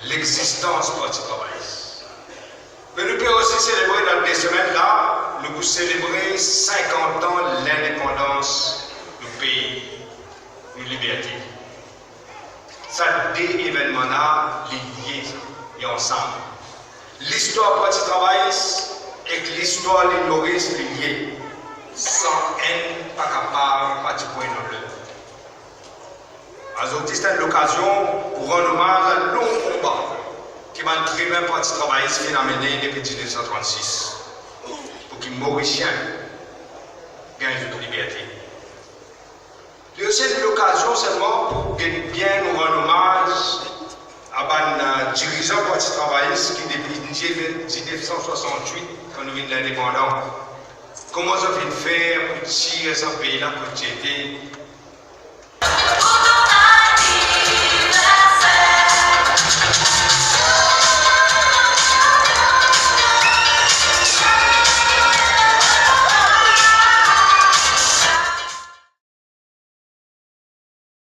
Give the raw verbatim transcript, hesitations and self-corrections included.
Lexistans Parti Travayis. Me nou pe osi selebre dan de semenn la, nou pou selebre sinkant an lindepandans nou pei, nou liberte. Sa de evennman la, li lie, li ansam. Listwar Parti Travayis ek listwar Lil Moris, li lie. San enn pa kapav pa ti pran enn lot. Azordi, se enn lokazion pou rann omaz a long konba ki bann tribin Parti Travayis finn amene depi diznef san trannsis, pou ki Morisien gagn zot liberte. Li osi enn lokazion selman pou get bien nou rann omaz a bann, eh, dirizan Parti Travayis ki depi diznef san swasannwit, kan nou vinn lindepandan, kouma zot finn fer pou tir sa pei la kot ti ete,